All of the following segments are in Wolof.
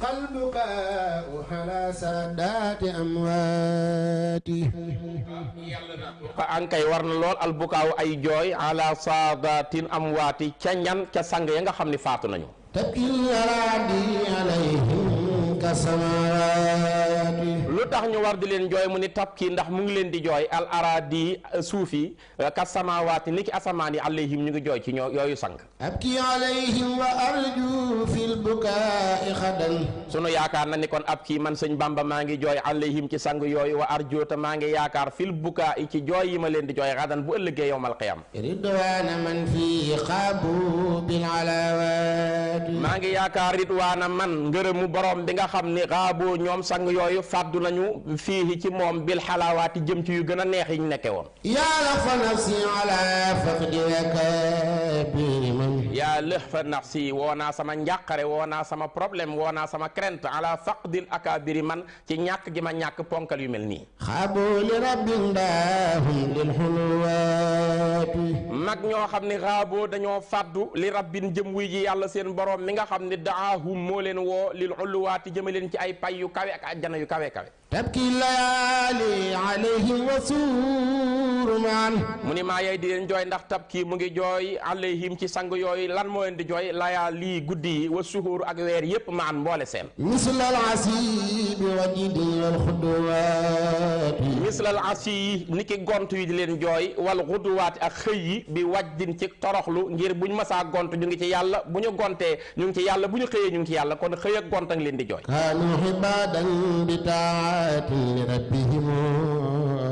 البكاء على سادات أمواتي ankay war na lool albukaaw ay jooy ala saadatin amwaati ca ñan ca sang ya nga xam ni faatu nañu تبكي الأراضي عليهم كالسماوات lu tax ñu war di leen jooy mu ni tabki ndax mu ngi leen di jooy al aradi suufi ka samawaati ni ki asamaan yi alayhim ñu ngi jooy ci ñoo yooyu sang أبكي عليهم وأرجو في البكاء خدا sunu yaakaar na ni kon ab kii man sëñ Bamba maa ngi jooy alayhim ci sang yooyu wa arjoota maa ngi yaakaar fil bukaa i ci jooy yi ma leen di jooy xadan bu ëllëgee yowmal qiyam رضوان من فيه خابوا بالعلاوات maa ngi yaakaar ridwaana man ngërëmu borom bi nga xam ni xaaboo ñoom sang yooyu fàddu nañu fii ci moom bil xalaawaati jëm ci yu gën a neex yi ñu nekke woon يا لف نفسي على فقد وكابر من yaa lëx fa nafsi woo naa sama njàqare woo naa sama problème woo naa sama crainte ala faqdil akabiri man ci ñàkk gi ma ñàkk ponkal yu mel nii خابوا لرب داهم للحلوات mag ñoo xam ni xaaboo dañoo fàddu li rabbin jëm wuy ji yàlla seen borom mi nga xam ni daahum moo leen woo lil ulluwaati jëma leen ci ay pay yu kawe ak ajjana yu kawe kawe تبكي الليالي عليهم وسور معا mu ni maa yey di leen jooy ndax tab kii mu ngi jooy alayhim ci sang yooyu lan moo leen di jooy layaa lii guddi yi wa suhuur ak weer yépp maan mboole seen مثل العسيب وجد والخدوات mislal asi yi ni ki gont yi di leen jooy wal xuduwaati ak xëy yi bi wajdin ci toroxlu ngir buñ masaa gont ñu ngi ci yàlla bu ñu gontee ñu ngi ci yàlla bu ñu xëyee ñu ngi ci yàlla kon xëy ak gont ak leen di jooy كانوا عبادا بطاعة لربهم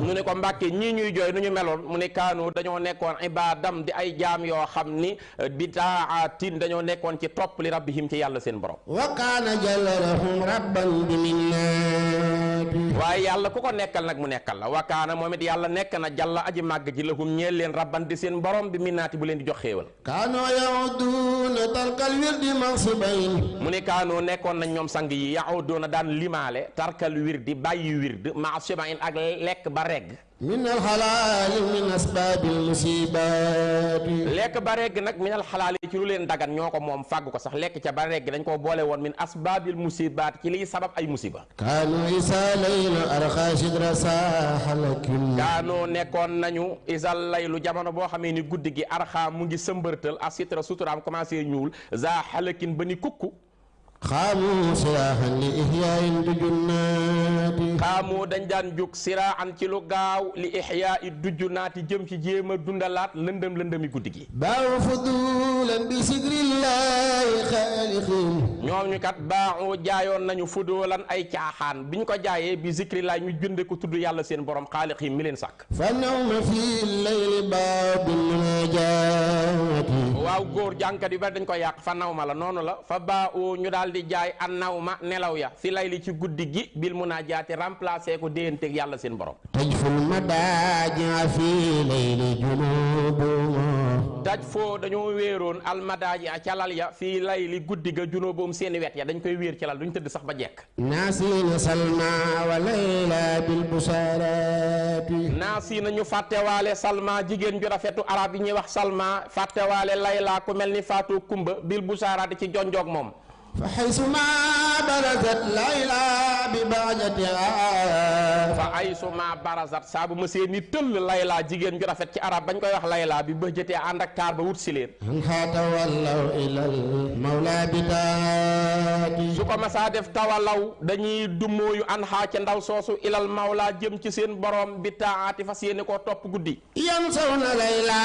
ñu ne ko mbàkke ñii ñuy jooy nu ñu meloon mu ne kaanu dañoo nekkoon ibadam di ay jaam yoo xam ni bitaatin dañoo nekkoon ci topp li rabbihim ci yàlla seen borom وكان جلهم ربا بمنات waaye yàlla ku ko nekkal nag mu nekkal la wakaana moom it yàlla nekk na jàlla aji màgg ji lahum ñeel leen rabban di seen borom bi minnaati bu leen di jox xéewal كانوا يعودون ترك الورد مغصبين mu ne kaanoo nekkoon nañ ñoom sang yi yahudoona daan limaale tarkal wirdi bàyyi wird ma sibain ak lekk ba regg من الحلال من أسباب المصيبات lekk ba regg nag minal xalaal yi ci lu leen dagan ñoo ko moom fàgg ko sax lekk ca ba regg dañ koo boole woon min asbaabil musibaat ci liy sabab ay musiba كانوا إسالين أرخى شدر ساح لكن kaanoo nekkoon nañu isal laylu jamono boo xamee ni guddi gi arxaa mu ngi sëmbërtal a sitra suturaam commencé ñuul za xalakin ba ni kukku خاموا سلاحا لإحياء الجنات xaamoo dañ daan jóg siraan ci lu gaaw li ixyaa i dujj naati jëm ci jéem a dundalaat lëndëm lëndëmi guddi gi باعوا فضولا بسكر الله خالقين ñoom ñu kat baaxoo jaayoon nañu fudoolan ay caaxaan bi ñu ko jaayee bi zikri laay ñu jënde ko tudd yàlla seen borom xaalix yi mi leen sàkk فالنوم في الليل باب المناجات waaw góor jànkat yu bari dañ ko yàq fa naw ma la noonu la fa baaxoo ñu daal di jaay an naw ma nelaw ya fi layli ci guddi gi bil munaajaati remplacé ko déyanteeg yàlla seen borom تجفو المضاجع في ليل جنوبهم daj foo dañoo wéeroon almadaaji a calal ya fii layli guddi ga junóoboom seeni wet ya dañ koy wéer ci lal duñ tëdd sax ba jekk ناسين سلمى وليلى بالبشارات naasi nañu fàttewaale salma jigéen ju rafetu arab yi ñuy wax salma fàttewaale layla ku mel ni faatu kumba bil busaaraati ci jonjoog moom فحيثما برزت ليلى ببهجتها fa ay suma barazat saa bu ma seeni tëll layla jigéen ju rafet ci arab bañ koy wax layla bi bëjëtee ànd ak taar ba wut si leen أنها تولوا إلى المولى بتاتي su ko masaa def tawalaw dañuy dummóoyu an xaa ca ndaw soosu ilal mawla jëm ci seen borom bi taati fas yéene koo topp guddi ينسون ليلى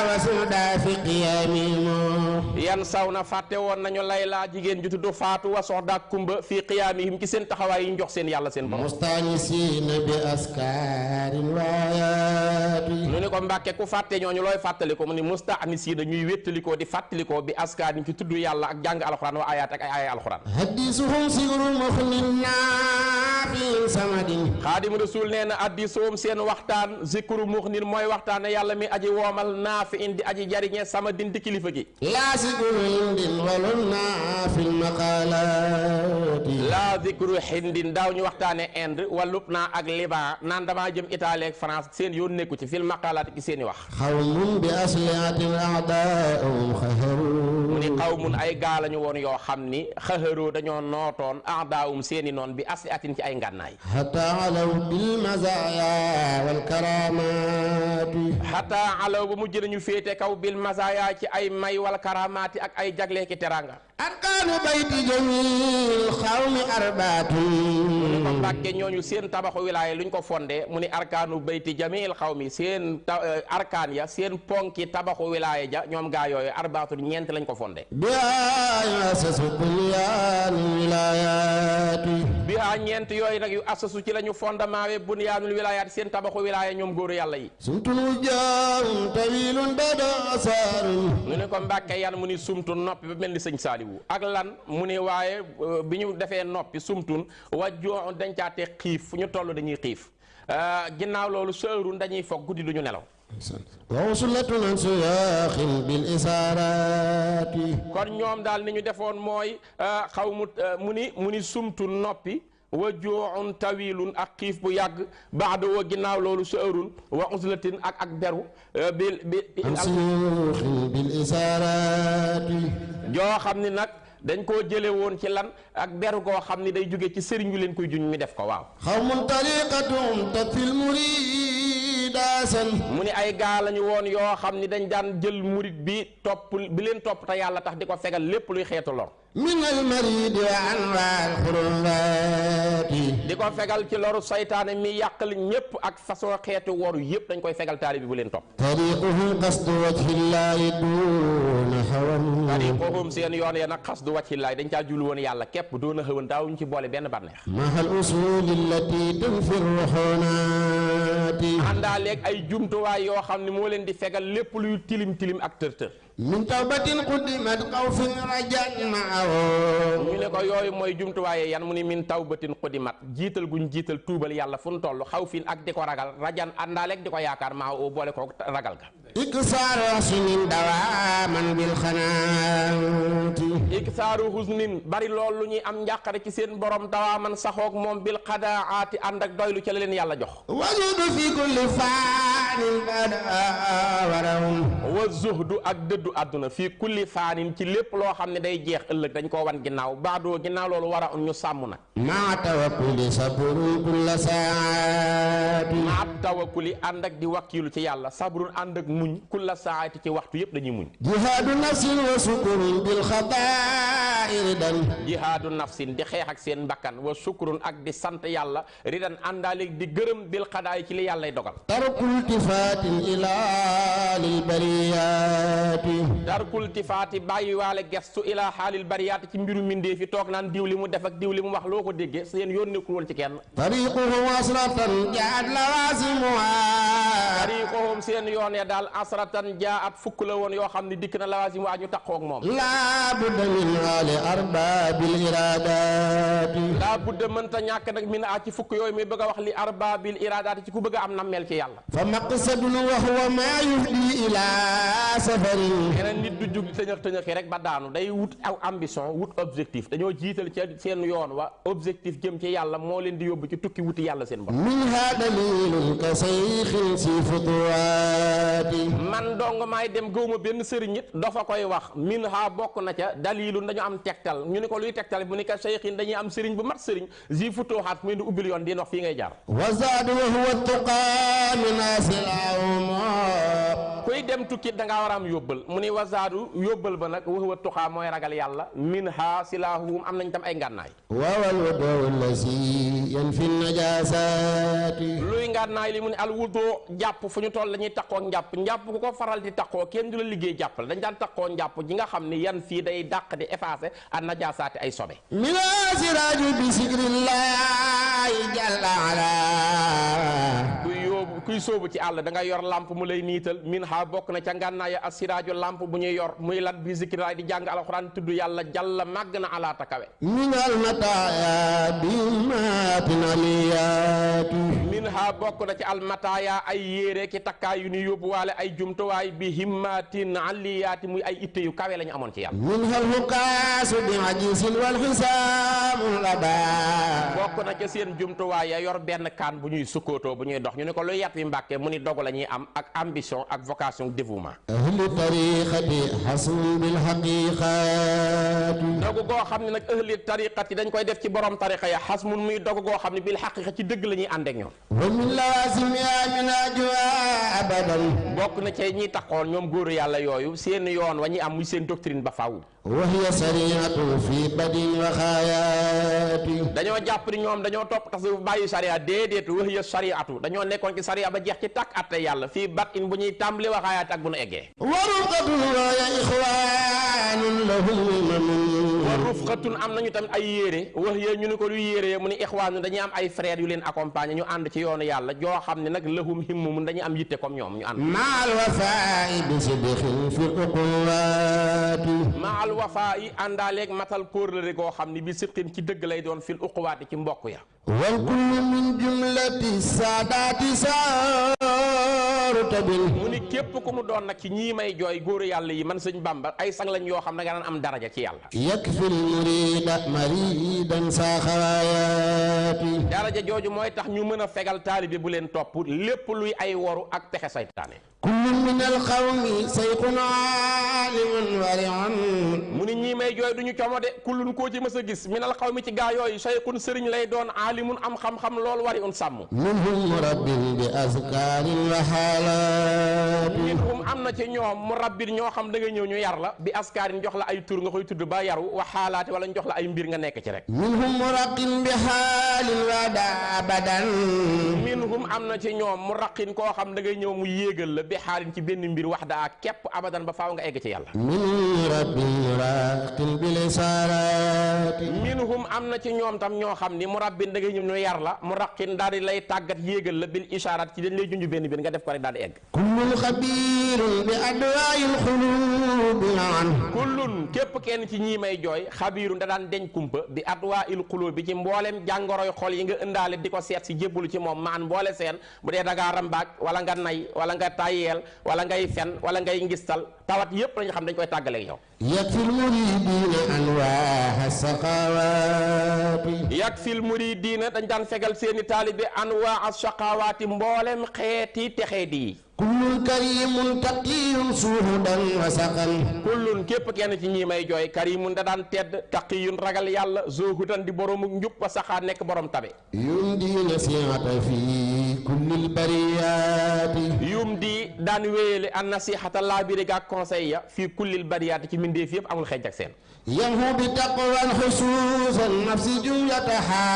وسودا في قيامهم yan saw na fàtte woon nañu layla jigéen ju tudd faatu wa soxda kumba fii qiyaamihim ci seen taxawaay yi ñu jox seen yàlla seen borom مستانسين بأسكار وآيات nu ni ko mbàkke ku fàtte ñooñu looy fàttali ko mu ni mustaanisiina ñuy wéttalikoo di fàttalikoo bi askaar yi ci tudd yàlla ak jàng alxuraan wa ayaat ak ay ay alxuraan حديثهم سر مخلنا في سمد xaadimu rasul nee na addi soom seen waxtaan zikru muxnin mooy waxtaane yàlla mi aji woomal naafi indi aji jariñe sama dinti kilifa gi لا سكر هند ولنا في المقالات la zikru hindin daaw ñu waxtaane Inde walub naa ak Liban naan damaa jëm Italie ak France seen yoon nekku ci fil maqalaat ci seen i wax قوم بأسلحة أعداءهم خهروا mu ni qawmun ay gaa lañu woon yoo xam ni xaharoo dañoo nootoon aadaawum seeni noon bi asli atin ci ay ngànnaay hatta alaw bil mazaya wal karamati hatta alaw ba mujj nañu féete kaw bil mazaya ci ay may wal karamati ak ay jagleeki teranga arkaanu bayti jamil xawmi arbaatun mu ni ko Mbàkke ñooñu seen tabaxu wilaaya luñ ko fondé mu ni arkaanu bayti jamil xawmi seen arkaan ya seen ponki tabaxu wilaaya ja ñoom gaa yooyu arbaatun ñeent lañ ko fondé bihaa asasu bunyaanul wilaayaati bihaa ñeent yooyu nag yu asasu ci la ñu fondement we bunyaanul wilaayaati seen tabaxu wilaaya ñoom góoru yàlla yi sumtun wujaahun tawilun bada asaarun mu ni ko Mbàkke yan mu ni sumtun noppi ba mel ni sëñ Saaliwu ak lan mu ni waaye bi ñu defee noppi sumtun wajjoo dañ caate xiif fu ñu toll dañuy xiif ginnaaw loolu sëërun dañuy foog guddi duñu nelaw wa usulatun an suyaaxin bil isaaraati kon ñoom daal ni ñu defoon mooy xaw mu ni sumtun noppi wa juu'un tawilun ak xiif bu yàgg baado wa ginnaaw loolu sëërun wa uslatin ak beru bil isaaraati joo xam ni nag dañ koo jële woon ci lan ak beru goo xam ni day jóge ci sëriñ yu leen koy juñ mi def ko waaw xawmun tariqatum tafil muridasan mu ni ay gaa lañu woon yoo xam ni dañ daan jël murid bi leen topp te yàlla tax di ko fegal lépp luy xeetu lor min al maridi wa anwaal xurumaati di ko fegal ci loru saytaane mi yàqal ñépp ak façon xeetu woru yépp dañ koy fegal taalibe bi bu leen topp tariquhum qasdu wajhillahi duna hawan tariquhum seen yoon ya nag qasdu wajhillahi dañ caa jul woon yàlla képp doona xëwan daawuñ ci boole benn bànneex mahal usuli allati tunfir ruhunaati àndaaleeg ay jumtuwaay yoo xam ne moo leen di fegal lépp luy tilim tilim ak tër-tër min tawbatin quddimat xawfin rajan maawo ñu ne ko yooyu mooy jumtuwaaye yan mu ni min tawbatin quddimat jiital guñ jiital tuubal yàlla fu nu toll xawfin ak di ko ragal rajan àndaaleeg di ko yaakaar maawo boole ko ragal ga iksaaru husnin dawaaman bil xanaati iksaaru husnin bari lool lu ñuy am njàqare ci seen borom dawaaman saxoog moom bil xadaati ànd ak doylu ca la leen yàlla jox wajudu fi kulli faanin bada warawum wa zuhdu ak dëddu àdduna fii kulli faanin ci lépp loo xam ne day jeex ëllëg dañ koo wan ginnaaw baadoo ginnaaw loolu war a ñu sàmm nag maa tawakkuli sabrun kulla saati maa tawakkuli ànd ak di wakkiilu ci yàlla sabrun ànd ak muñ kulla saati ci waxtu yëpp dañuy muñ jihaadu nafsin wa sukurun bil xadaai ridan jihaadu nafsin di xeex ak seen mbakkan wa sukurun ak di sant yàlla ridan àndaaleeg di gërëm bil xadaay ci li yàllay dogal tarkul tifaatin ilaa lil bariyaati tarkul tifaati bàyyi waale gestu ilaa xaalil bariyaati ci mbiru mindee fi toog naan diw li mu def ak diw li mu wax loo ko déggee seen yoon nekkul woon ci kenn tariquhum asratan jaat lawasimuha tariquhum seen yoon ya daal asratan jaat fukk la woon yoo xam ne dikk na lawasimuha ñu taqoog moom laa budda min ali arbaabil iradaati laa budda mënta ñàkk nag min a ci fukk yooyu muy bëgg a wax li arbaabil iradaati ci ku bëgg a am nammeel ci yàlla fa maqsadun wa huwa ma yufdi ila safarin keneen nit du jug tëñëx tëñëxi rek ba daanu day wut aw ambition wut objectif dañoo jiital ci seen yoon wa objectif jëm ci yàlla moo leen di yóbbu ci tukki wuti yàlla seen bopp minha dalilun ka sayxin si futuwaati man dong maay dem gëwma benn sëriñ it dafa koy wax minha bokk na ca dalilun dañu am tegtal ñu ni ko luy tegtal bu ni ka sayxin dañuy am sëriñ bu mat sëriñ si futuwaat muy di ubbil yoon di wax fii ngay jaar wa zaadu wa huwa tuqaa min asilahum kuy dem tukki da ngaa war a am yóbbal mu ni wazaadu yóbbal ba nag waxuwa tuxaa mooy ragal yàlla min ha silaahuhum am nañ tam ay ngànnaay wawal wudu lasi yanfi najasaati luy ngànnaay li mu ne al wudu jàpp fu ñu toll dañuy taqoo njàpp ku ko faral di taqoo kenn du la liggéey jàpp la dañ daan taqoo njàpp ji nga xam ni yan fii day dàq di effacé an najasaati ay sobe mina siraaju bi sikrillahi jalla ala kuy sóobu ci àll da nga yor lamp mu lay niital min ha bokk na ca ngànnaaya asiraaju lamp bu ñuy yor muy lat bi zikrilaay di jàng alxuraan tudd yàlla jàlla màgg na alaata kawe minal mataaya bi maatin aliyaati min ha bokk na ci almataaya ay yére ki takkaay yu ni yóbbuwaale ay jumtuwaay bi himmatin aliyaati muy ay itte yu kawe la ñu amoon ci yàlla min hal hukaasu bi ajisin wal xisaamu لدى bokk na ca seen jumtuwaay ya yor benn kaan bu ñuy sukkootoo bu ñuy dox ñu ne ko lu yat wi Mbàkke mu ni dogu la ñuy am ak ambition ak vocation dévouement أهل طريقة حسن بالحقيقات dogu goo xam ne nag ahli tariqat yi dañ koy def ci borom tariqa ya xasmun muy dogu goo xam ne bil xaqiqa ci dëgg la ñuy ànd ak ñoom ومن لوازمها من أجواء أبدا bokk na ca ñiy taxoon ñoom góoru yàlla yooyu seen yoon wa ñuy am muy seen doctrine ba faaw وهي سريعة في بدء وخايات dañoo jàpp ni ñoom dañoo topp tasawuf bàyyi sariya déedéet wahiya sariatu dañoo nekkoon ci sariya ba jeex ci tàkk atte yàlla fii bat in bu ñuy tàmbali waxaayaat ak bu nu eggee ورقة ويا إخوان لهم wa rufqatun am nañu tamit ay yére wahiya ñu ni ko lu yére mu ni ixwaanu dañuy am ay frères yu leen accompagner ñu ànd ci yoonu yàlla joo xam ne nag lahum himmun dañuy am yitte comme ñoom ñu ànd مع الوفاء بصدق في العقوبات maal wafaa yi àndaaleeg matal kóorlëre goo xam ne bi sidqin ci dëgg lay doon fil uquwaati ci mbokk ya والكل من جملة السادات سارت بال mu ni képp ku mu doon nag ci ñii may jooy góoru yàlla yi man sëñ Bamba ay sang lañ yoo xam ne nga daan am daraja ci yàlla يكفي المريد مريدا ساخوايات daraja jooju mooy tax ñu mën a fegal taalibe bu leen topp lépp luy ay woru ak pexe saytaane كل من القوم سيق عالم ورع mu ni ñii may jooy duñu como de kullun koo ci mës a gis minal xaw mi ci gaa yooyu sayqun sëriñ lay doon aalimun am xam-xam loolu wari un sàmm منهم مرب بأذكار وحالات minhum am na ci ñoom mu rabbit ñoo xam da nga ñëw ñu yar la bi askaarin jox la ay tur nga koy tudd ba yaru wa xaalaati wala ñu jox la ay mbir nga nekk ci rek منهم مرق بحال ودا أبدا minhum am na ci ñoom mu raqin koo xam da ngay ñëw mu yéegal la bi xaalin ci benn mbir wax daa képp abadan ba faaw nga egg ci yàlla من رب مراق بالإسارات minhum am na ci ñoom tam ñoo xam ni mu rabbin da ngay ñëw ñu yar la mu raqin daal di lay tàggat yéegal la bil isharat ci dañ lay junj benn mbir nga def ko rek daal di egg كل خبير بأدواء القلوب عنه kullun képp kenn ci ñii may jooy xabiirun da daan deñ kumpa bi adwaa il xulub bi ci mboolem jàngoroy xol yi nga ëndaale di ko seet si jébbalu ci moom maan mboole seen bu dee dangaa rambaaj wala nga nay wala nga tayeel wala ngay fen wala ngay ngistal tawat yépp lañu xam dañ koy tàggaleeg yow يكفي المريدين أنواع السخاوات yakfil muridiina dañ daan fegal seeni taalibe anwaa shaqawaati mboolem xeeti texee di كل كريم تقي سهدا وسقا kullun képp kenn ci ñii may jooy karimun da daan tedd taqiyun ragal yàlla zuhudan di boroomu njub wa saxaa nekk borom tabe يمدي نصيحة في كل البريات yum di daan wéyale an nasihata laabire ga conseil ya fii kullil bariyaati ci mbindeef yëpp amul xeej ak seen يمحو بتقوى الخصوص النفس جملتها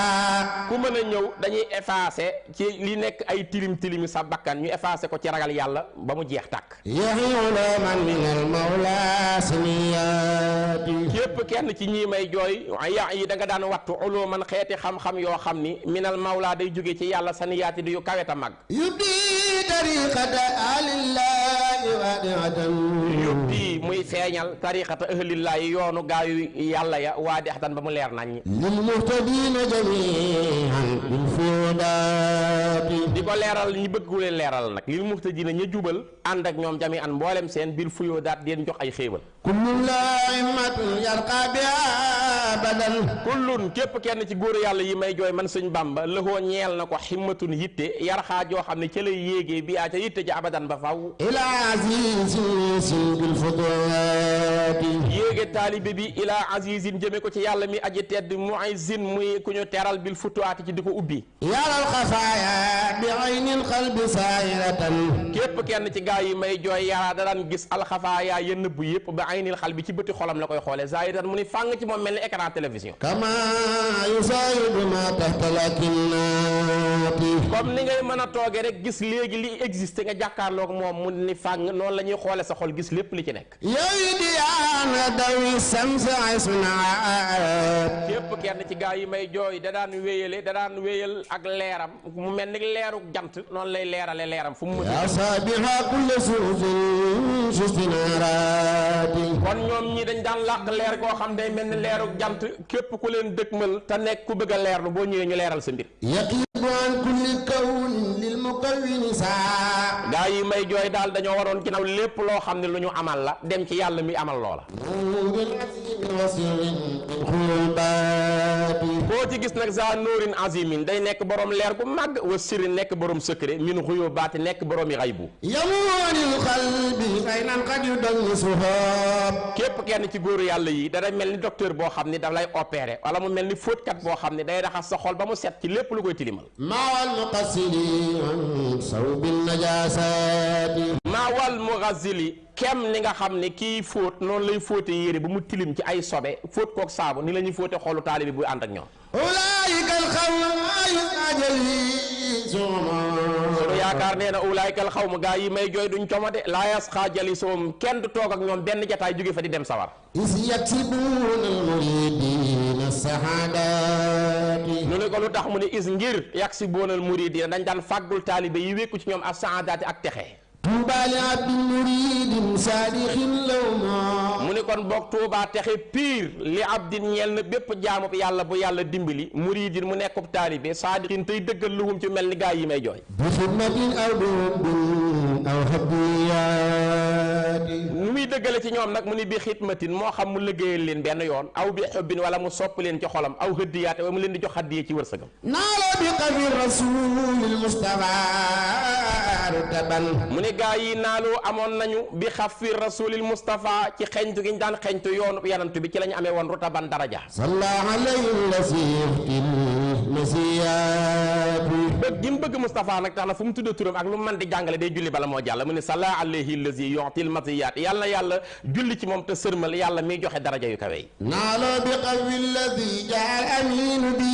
ku mën a ñëw dañuy effacer ci li nekk ay tilim tilimi sa bakkan ñu effacer ko ci ragal yàlla ba mu jeex tàkk يحيي علوما من المولى سنيات képp kenn ci ñii may jooy ya yi da nga daan wattu uluman xeeti xam-xam yoo xam ni minal mawla day jóge ci yàlla saniyaati di yu kaweta mag يبدي طريقة آل الله وادعة yubdi muy feeñal tariqata ahlillaahi yoonu gaayu yàlla ya waa di axtan ba mu leer nañ للمهتدين جميعا بالفودات di ko leeral ñi bëgg leen leeral nag lil muhtadina ña jubal ànd ak ñoom jami an mboolem seen bil fuyoo daat di leen jox ay xéewal كل لائمة يرقى بها أبدا kullun képp kenn ci góor yàlla yi may jooy man sëñ Bamba lëxoo ñeel na ko ximmatun yitte yarxaa joo xam ne ca lay yéegee bi aa ca yitte ji abadan ba faw إلى عزيز بالفضوات yéege taalibe bi ilaa azizin jëme ko ci yàlla mi aji tedd muizzin muy ku ñu teral bil futuwaati ci di ko ubbi يرى الخفايا بعين القلب سائرة képp kenn ci gaa yi may jooy yaraa da daan gis alxafaayaa ya nëbbu yëpp ba aynil xal bi ci bëti xolam la koy xoolee zahiran mu ni fàng ci moom mel ni écran télévision كما يساعد ما تحت الأكنات comme ni ngay mën a toogee rek gis léegi li existé nga jàkkaarloog moom mu ni fàng noonu la ñuy xoole sa xol gis lépp li ci nekk يهدي عن دوي الشمس عصنعات képp kenn ci gaa yi may jooy da daan wéyal ak leeram mu mel ni leeruk jant noonu lay leerale leeram fu mu mën أصابها كل سوز استنارات kon ñoom ñi dañ daan làq leer koo xam day mel ni leeruk jant képp ku leen dëkkmal te nekk ku bëgg a leerlu boo ñëwee ñu leeral sa mbir يقيب عن كل كون للمكون ساعة gaa yi may jooy daal dañoo waroon ginnaaw lépp loo xam ne lu ñu amal la dem ci yàlla mi amal loola نور العزيز وسر الخلبات koo ci gis nag za noorin azimin day nekk borom leer gu màgg wa sirri nekk borom secret min xuyubaati nekk borom yi xaybu yamuunil qalbi ay nan xaj yu dal suhab képp kenn ci góoru yàlla yi dana mel ni docteur boo xam ni daf lay opéré wala mu mel ni fóotkat boo xam ni day raxas sa xol ba mu set ci lépp lu koy tilimal maawal muqassili an sawbin najasati maawal mughazili kem ni nga xam ne kii fóot noonu lay fóote yére bu mu tilim ci ay sobe fóot kook saabu ni la ñuy fóote xolu taalibi buy ànd ak ñoom ulaayika alxawma ajali sunu yaakaar nee na ulaayika alxawma gaa yi may jooy duñ coma de laa yasqa jalisuhum kenn du toog ak ñoom benn jataay jóge fa di dem sawar is yaksibuuna almuridina saadati nu ne ko lu tax mu ne is ngir yaksibuuna almuridina dañ daan fàggul taalibe yi wékku ci ñoom ak saadaati ak texe tuuba li abdin muridin saadixin lawma mu ni kon boog tuuba texe piir li abdin ñeel na bépp jaamub yàlla bu yàlla dimbali muridin mu nekkub taalibe saadixin tey dëggal luhum ci mel ni gaa yi may jooy bi xidmatin aw dubbin aw habiyaati nu muy dëggale ci ñoom nag mu ni bi xidmatin moo xam mu liggéeyal leen benn yoon aw bi xubbin wala mu sopp leen ci xolam aw hëddiyaate wala mu leen di jox hadiye ci wërsëgam naala bi qabi rasulil mustafa rutaban mu ne gaa yi naaloo amoon nañu bi xafi rasulil Mustafa ci xeñtu gi ñu daan xeñtu yoonu yanantu bi ci la ñu amee woon rutaban daraja salla alayhi lasiftil masiyati bëgg gi mu bëgg Mustafa nag tax na fu mu tudda turam ak lu mu mën di jàngale day julli bala moo jàll mu ne salla alayhi lazi yu'til masiyat yàlla na yàlla julli ci moom te sërmal yàlla miy joxe daraja yu kawe yi naalo bi qawi lazi jaal aminu bi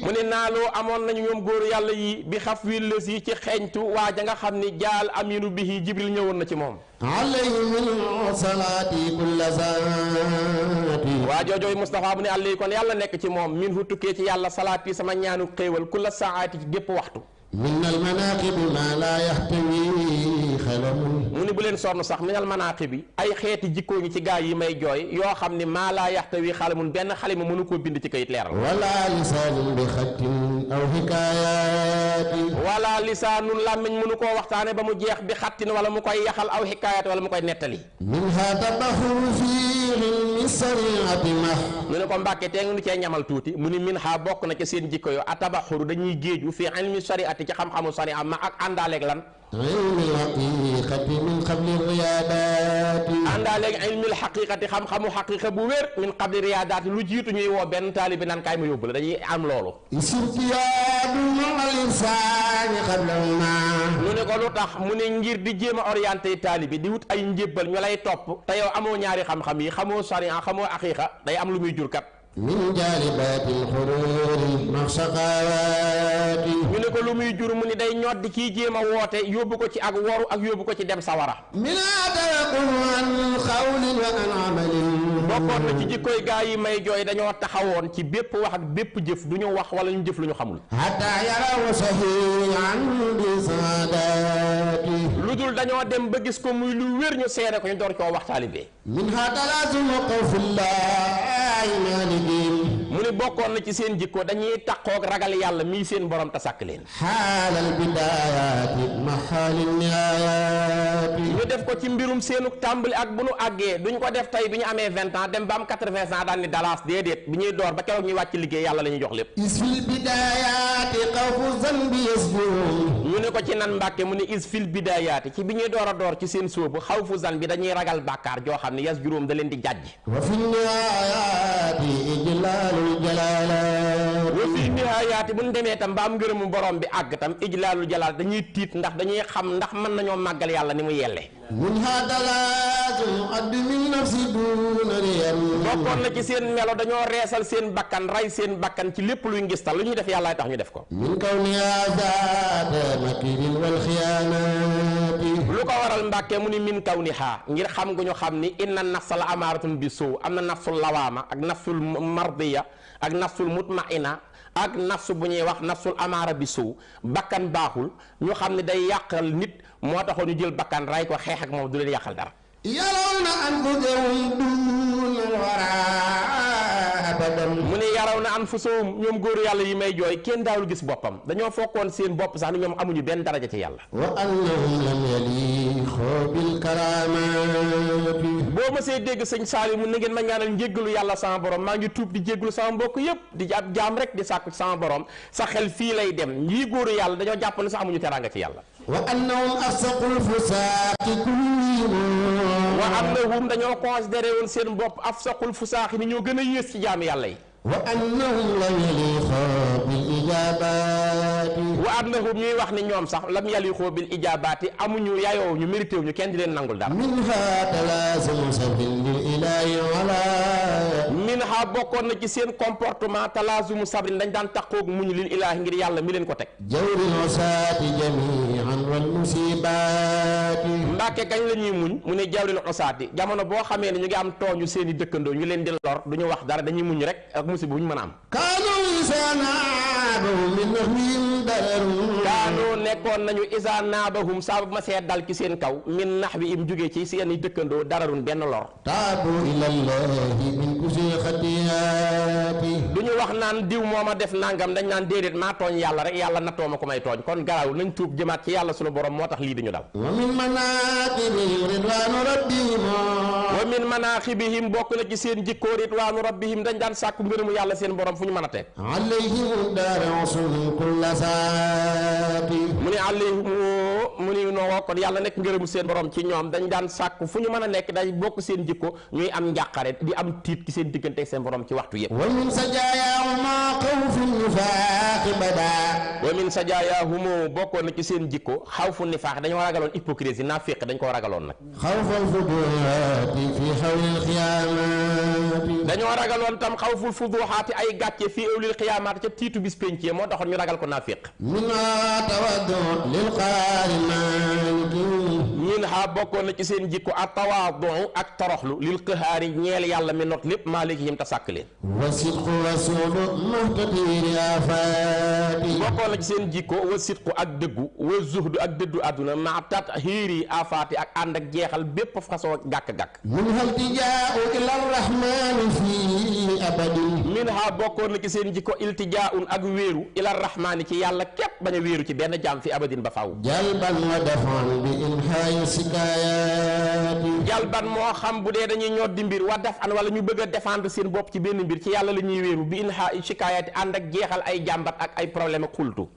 mu ne naaloo amoon nañu ñoom góoru yàlla yi bi xaf wi lës yi ci xeeñtu waaja nga xam ni jaal aminu bihi jibril ñëwoon na ci moom alayhi min salaati kulla saati waa joojooy Moustapha bu ne àll kon yàlla nekk ci moom min hu tukkee ci yàlla salaati sama ñaanu xéewal kulla saati ci gépp waxtu min al manaqib ma la yahtawi xalamun mu ni bu leen sonn sax min al manaqib bi ay xeeti jikkoo ngi ci gaa yi may jooy yoo xam ne maa laa yaxtawi xalamun benn xalima mënu koo bind ci kayit leeral wala lisaanun bi xattin aw hikaayati wala lisaanun làmmiñ mënu koo waxtaane ba mu jeex bi xattin wala mu koy yaxal aw hikaayat wala mu koy nettali minha tabaxuru fi ilmi sariati ma mu ne ko mbàkke tee ngi cee ñamal tuuti mu ni min ha bokk na ca seen jikko yo atabaxuru dañuy géeju fi ilmi sariati ci xam-xamu sariya ma ak àndaaleeg lan ilmi haqiqati min qabli riyaadaati àndaaleeg ilmil haqiqati xam-xamu haqiqa bu wér min qabli riyaadaati lu jiitu ñuy woo benn taalibi naan kaay ma yóbbu la dañuy am loolu isirtiyaadu mal insaani qabla ma mu ne ko lu tax mu ne ngir di jéem a orienté taalibi di wut ay njébbal ñu lay topp te yow amoo ñaari xam-xam yi xamoo sariya xamoo haqiqa day am lu muy jur kat min jaalibatil xuruuri maxsaqawaati ñu ne ko lu muy jur mu ni day ñoddi kii jéem a woote yóbbu ko ci ak woru ak yóbbu ko ci dem sawara min ataqul an xawlin wa an amalin bokkoon na ci jikkoy gaa yi may jooy dañoo taxawoon ci bépp wax ak bépp jëf du ñu wax wala ñu jëf lu ñu xamul hatta yaraw sahihan bi saadaati lu dul dañoo dem ba gis ko muy lu wér ñu seere ko ñu door koo wax taalibe minha talaazum qawfillahi malik mu ni bokkoon na ci seen jikko dañuy taqoog ragal yàlla mii seen borom te sàkk leen xaalal bidaayaati maxaalin nihayaati ñu def ko ci mbirum seenu tàmbali ak bu nu àggee duñ ko def tey bi ñu amee 20 ans dem ba am 80 ans daan ni dalaas déedéet bi ñuy door ba keroog ñuy wàcc liggéey yàlla la ñuy jox lépp is fil bidaayaati xawfu zanbi yasjuun ñu ne ko ci nan mbàkke mu ne is fil bidaayaati ci bi ñuy door a door ci seen sóobu xawfu zan bi dañuy ragal bàkkaar joo xam ne yas juróom da leen di jàjj wa fi nihayaati ijlaalul jalaalaat wa fi nihayaati bu ñu demee tam ba am ngërëmu borom bi àgg tam ijlaalul jalaal dañuy tiit ndax dañuy xam ndax mën nañoo màggal yàlla ni mu yelle minha talaazum admin nafsi duuna riyan bokkoon na ci seen melo dañoo reesal seen bakkan rey seen bakkan ci lépp luy ngistal lu ñuy def yàllaay tax ñu def ko min kawniha zaata makirin wal xiyaanaati lu ko waral mbàkke mu ni min kawniha ngir xam gu ñu xam ni inna nafsa la amaaratun bi suu am na nafsul lawaama ak nafsul mardiya ak nafsul mutmaina ak nafsu bu ñuy wax nafsul amaara bi suu bakkan baaxul ñu xam ne day yàqal nit moo taxoon ñu jël bakkan ray ko xeex ak moom du leen yàqal dara yalawna anfusahum duuna al-waraa abadan mu ne yaraw na anfusahum ñoom góoru yàlla yi may jooy kenn daawul gis boppam dañoo fokkoon seen bopp sax ni ñoom amuñu benn daraja ci yàlla wa annahum lam yaliqu bil karamati boo ma see dégg sëñ Saalimu na ngeen ma ñaanal njéggalu yàlla sama borom maa ngi tuub di jéggalu sama mbokk yépp di ab jaam rek di sàkku sama borom sa xel fii lay dem ñii góoru yàlla dañoo jàpp ne sax amuñu teraanga ci yàlla wa annahum afsaqul fusaaqi kullihim wa annahum dañoo considéré woon seen bopp afsaqul fusaaxi ni ñoo gën a yées ci jaami yàlla yi wa annahum lam yaliqu bil ijaabati wa annahum ñuy wax ni ñoom sax lam yaliqu bil ijaabati amuñu yayoo ñu mérité wu ñu kenn di leen nangul dara minha talaazumu sabrin lil ilaahi wala minha bokkoon na ci seen comportement talaazumu sabrin dañ daan taqoog muñ lil ilaahi ngir yàlla mi leen ko teg jawril usaati jamii'an wal musiibaati mbàkke gañ la ñuy muñ mu ne jawril usaati jamono boo xamee ne ñu ngi am tooñu seen i dëkkandoo ñu leen di lor du ñu wax dara dañuy muñ rek ak musiba bu ñu mën a am kaanoo nekkoon nañu isa naabahum saabu ma see dal ci seen kaw min nax wi im jógee ci seen i dëkkandoo dararun benn lor taabu ilallahi min kusi xatiyaati du ñu wax naan diw moo ma def nangam dañ naan déedéet maa tooñ yàlla rek yàlla nattoo ma ko may tooñ kon garaaw nañ tuub jëmaat ci yàlla sunu borom moo tax lii duñu dal wa min manaqibihim ridwaanu rabbihim wa min manaqibihim bokk na ci seen jikkoo ridwaanu rabbihim dañ daan sàkku ngërëmu yàlla seen borom fu ñu mën a teg alayhim daara usulun kulla saati mu ne alayhim mu ni noo kon yàlla nekk ngërëmu seen borom ci ñoom dañ daan sàkku fu ñu mën a nekk day bokk seen jikko ñuy am njàqare di am tiit ci seen diggante seen borom ci waxtu yëpp wa min sajaayaahuma xawfu nifaaqi bada wa min sajaayaahuma bokkoon na ci seen jikko xawfu nifaax dañoo ragaloon hypocrisie naafiq dañ koo ragaloon nag xawfal fuduhaati fi xawlil xiyaamaati dañoo ragaloon tam xawful fuduhaati ay gàcce fii awlil xiyaamaati ca tiitu bis péncee moo taxoon ñu ragal ko naafiq minhaa tawaddu lil qaari maaliki minhaa bokkoon na ci seen jikko ak tawaadu ak toroxlu lil qahaari ñeel yàlla mi not lépp maalikihim ta sàkk leen wa sidqu rasuulu muhtadiri afaati bokkoon na ci seen jikko wa sidqu ak dëggu wa zuhdu ak dëddu àdduna ma tat hiiri afaati ak ànd ak jeexal bépp façon gàkk-gàkk minhaa iltijaa'u ila rahmaani fii abadin minhaa bokkoon na ci seen jikko iltijaa'un ak wéeru ila rahmaani ci yàlla képp bañ a wéeru ci benn jaam fi abadin ba faw jalban wa dafan bi inhaayi sikayaati jalban moo xam bu dee dañuy ñor di mbir wa def an wala ñu bëgg a défendre seen bopp ci benn mbir ci yàlla la ñuy wéeru bi inhaayi sikayaati ànd ak jeexal ay jàmbat ak ay problème ak xultu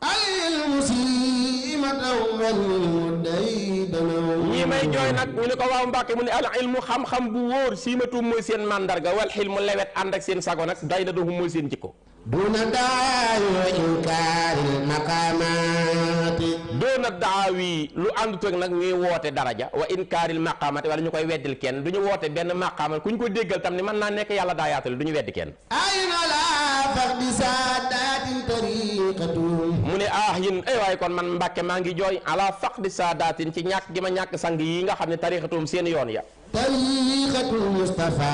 ñii may jooy nag ñu ne ko waaw Mbàkke mu ne al ilmu xam-xam bu wóor siimatum mooy seen mandarga wal xilmu lewet ànd ak seen sago nag day na doxum mooy seen jikko duna daawi wa inkaaril maqaamaati doona daawi lu àndut ak nag ñuy woote daraja wa inkaaril maqaamaati wala ñu koy weddil kenn du ñu woote benn maqaamal ku ñu ko déggal tam ni mën naa nekk yàlla daa yaatale du ñu weddi kenn ayna laa faqdi saadaatin tariqatun mu ne yin ay waaye kon man Mbàkke maa ngi jooy ala faqdi saadaatin ci ñàkk gi ma ñàkk sang yi nga xam ne tariqatum seen yoon ya tariqatul Mustafa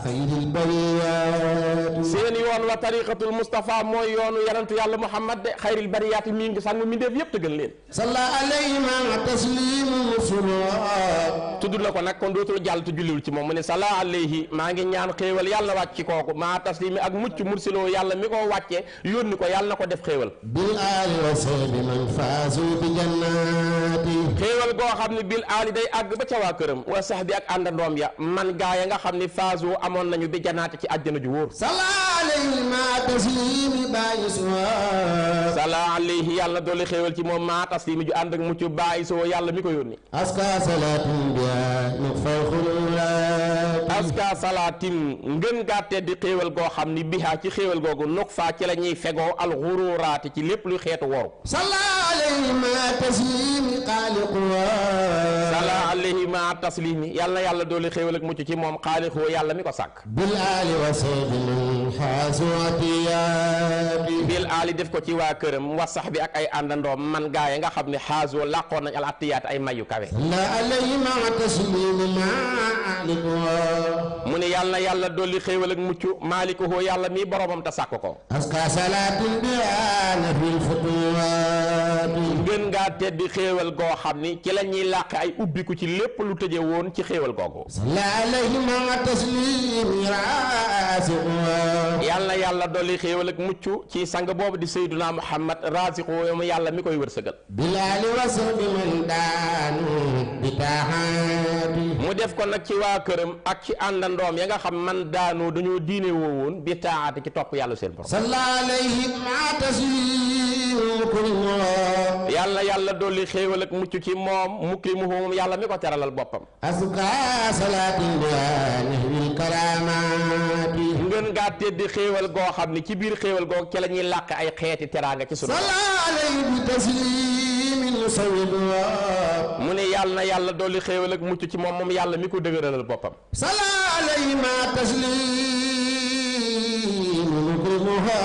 xayril bariyaati seen yoon wa tariqatul Mustafa mooy yoonu yarantu yàlla Muhammad de xayril bariyaati mi ngi sang mi def yëpp te gën leen salla alayhi ma taslimu musulaat tudd na ko nag kon dootul jàll te julliwul ci moom mu ne salla alayhi maa ngi ñaan xéewal yàlla na wàcc ci kooku maa taslimi ak mucc mursiloo yàlla mi ko wàcce yónni ko yàlla na ko def xéewal bil aali wa sahbi man faazu bi jannaati xéewal goo xam ne bil aali day àgg ba ca waa këram wa sahbi ak àndandoom ya man gaaya nga xam ne faazu amoon nañu bi jannaati ci àjjana ju wóor salla alayhi ma taslimi bàyyi suwa salla alayhi yàlla doole xéewal ci moom maa taslimi ju ànd ak mucc bàyyi soo yàlla mi ko yónni aska salaatin biha nuqfal xululaat aska salaatin ngën gaa teddi xéewal goo xam ni biha ci xéewal googu nuq faa ci la ñuy fegoo alxururaati ci lépp luy xeetu woru salla alayhi ma taslimi xaaliquwa salla alayhi ma taslimi yàlla doole xéewal ak mucc ci moom xaalixoo yàlla mi ko sàkk bil aali wa sahbi man xaasu atiyaati bi bil aali def ko ci waa këram wa sax bi ak ay àndandoom man gaay nga xam ne xaasoo làqoon nañ al atiyaat ay mayu kawe la alayhi ma taslimu maaliku mu ne yàlla na yàlla dolli xéewal ak mucc maalikoo yàlla mii boromam te sàkk ko aska salaatin biana fil futuwaati ngeen ngaa teddi xéewal goo xam ni ci la ñuy làq ay ubbiku ci lépp lu tëje woon ci xéewal googu la alayhi ma taslimi raasiqu yàlla na yàlla dolli xéewal ak mucc ci sang boobu di sayyiduna Muhammad raasiqu mu yàlla mi koy wërsëgal bilaali wasbi man daanu bitaahaati mu def ko nag ci waa këram ak ci àndandoom ya nga xam man daanu dañoo diine woowoon bi taaxaati ci topp yàlla seen borom salla alayhi ma taslimu kulmo yàlla dolli xéewal ak mucc ci moom mukrimuhu moom yàlla mi ko teralal boppam aska salaatin bianahwil karamaati ngeen ngaa teddi xéewal goo xam ni ci biir xéewal goo ci la ñuy làq ay xeeti teraanga ci sunu salla alayhi bi taslimin musawwidu mu ne yàlla dolli xéewal ak mucc ci moom moom yàlla mi ko dëgëralal boppam salla alayhi ma taslimu mukrimuha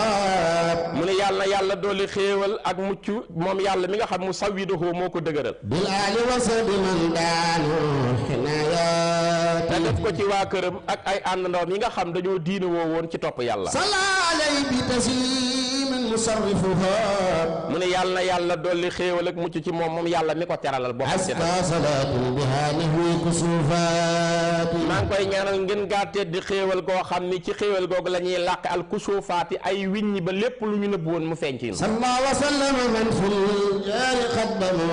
mu ne yàlla dolli xéewal ak mucc moom yàlla mi nga xam mu sawwiduhu moo ko dëgëral bil aali wasbi man daanu xinayaat te def ko ci waa këram ak ay àndandoom yi nga xam dañoo diine woo woon ci topp yàlla salla alayhi bi taslimin musarrifuha mu ne yàlla dolli xéewal ak mucc ci moom yàlla mi ko teralal boppam aska salaatin biha nahwi kusufaati maa ngi koy ñaanal ngeen gàttee di xéewal goo xam ni ci xéewal googu la ñuy làq al kusufaati ay wiññi ba lépp lu ñu nëbb woon mu feeñ ci salla wa sallama man fil jaari xaddamo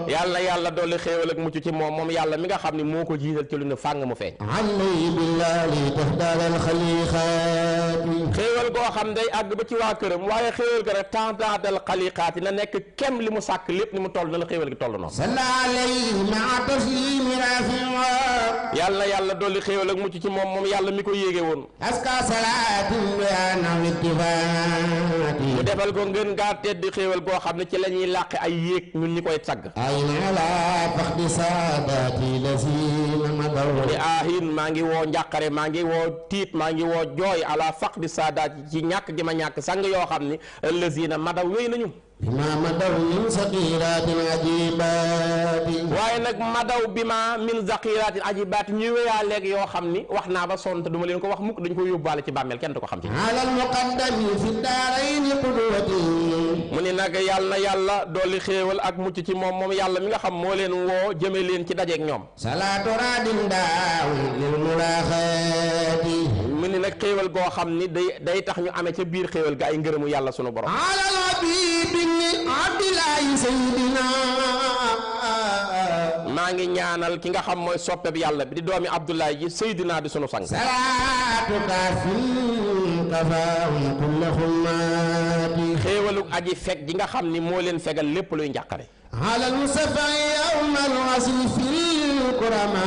yàlla dolli xéewal ak mucc ci moom yàlla mi nga xam ni moo ko jiital ci lu ne fàng mu feeñ alay billahi tahdal al xaliqaati xéewal goo xam day àgg ba ci waa këram waaye xéewal ko rek tahdal xaliqaati na nekk kem li mu sàkk lépp ni mu toll na la xéewal gi toll noonu salla alayhi ma taslimi rafiwa yàlla dolli xéewal ak mucc ci moom yàlla mi ko yéege woon aska salaatin biana wittifaati mu defal ko ngeen gaa teddi xéewal goo xam ne ci la ñuy làqe ay yéeg ñun ñi koy tagg ayna la faxdi saadaati lazina madaw ni aahin maa ngi woo njàqare maa ngi woo tiit maa ngi woo jooy ala faqdi saadaat ci ñàkk gi ma ñàkk sang yoo xam ni lazina madaw yooyu nañu bima madaw min saqiratin ajibaati waaye nag madaw bi ma min zaqiratin ajibaati ñuy wéyaa léeg yoo xam ni wax naa ba sonn te duma leen ko wax mukk dañ ko yóbbaale ci bàmmeel kenn du ko xam ci ala al muqaddami fi daarayni qudwati mu ni nag yàlla dolli xéewal ak mucc ci moom yàlla mi nga xam moo leen woo jëme leen ci dajeeg ñoom salaatu radin daaw lil mulaaxaati mu ni nag xéewal goo xam ni day tax ñu amee ca biir xéewal ga ay ngërëmu yàlla sunu borom ala al habibi abdillahi sayyidina maa ngi ñaanal ki nga xam mooy soppe bi yàlla bi di doomi Abdoulaye ji Seydina di sunu sang salaatu kaafin kafaahum kulla xummaati xéewaluk aji fekk ji nga xam ni moo leen fegal lépp luy njàqare ala al-mustafa yawmal wasli fil kurama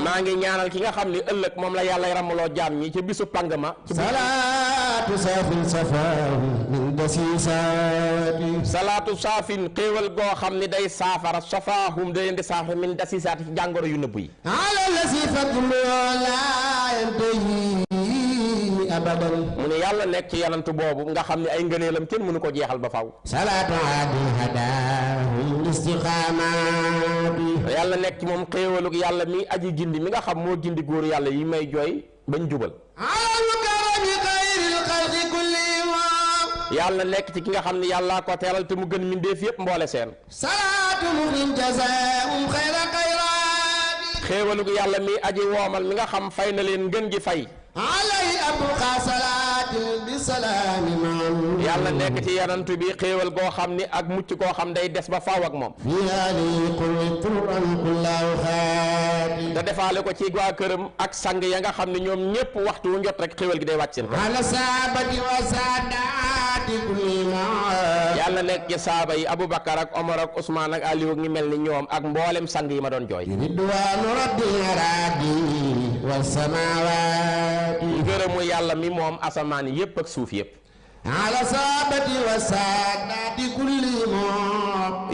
maa ngi ñaanal ki nga xam ni ëllëg moom la yàlla ramuloo jaam ñi ca bisu pang ma salaatu saafin safaahu min dasisaati salaatu saafin xéewal goo xam ni day saafara safaahum da leen di saafara min dasisaati ci jàngoro yu nëbb yi ala lasi fadlu laa yantahi abadan mu ne yàlla nekk ci yanantu boobu nga xam ne ay ngëneelam kenn mënu ko jeexal ba faw salaatu adin hadaahum istiqaamaati yàlla nekk ci moom xéewalug yàlla mi aji gindi mi nga xam moo gindi góor yàlla yi may jooy bañ jubal ala karami xayril xalqi kullihim yàlla nekk ci ki nga xam ne yàllaa ko teeral te mu gën mindeef yépp mboole seen salaatu muhrim jazaahum xayra xayraati xéewalug yàlla mi aji woomal mi nga xam fay na leen ngën gi fay alay abqa salaatin bi salaami man yàlla nekk ci yanantu bi xéewal goo xam ni ak mucc koo xam day des ba faaw ak moom fi ali qul turan kullahu xaati da defaale ko ci waa këram ak sang ya nga xam ne ñoom ñépp waxtu wu njot rek xéewal gi day wàcc seen ko ala saabati wa saadaati kulli ma yàlla nekk ci saaba yi Aboubacar ak Omar ak Ousmane ak Aliou ngi mel ni ñoom ak mboolem sang yi ma doon jooy ridwaanu rabbil araadi wa samaawaati ngërëmu yàlla mi moom asamaan yépp ak suuf yépp ala saabati wa saadaati kulli ma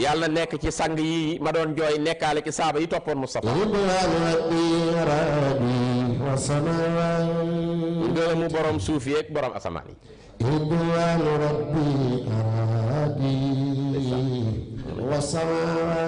yàlla nekk ci sang yi ma doon jooy nekkaale ci saaba yi toppoon Moustapha ridwaanu rabbil araadi wa samaawaati ngërëmu borom suuf yeeg borom asamaan yi رضوان ربي أرادي والسماوات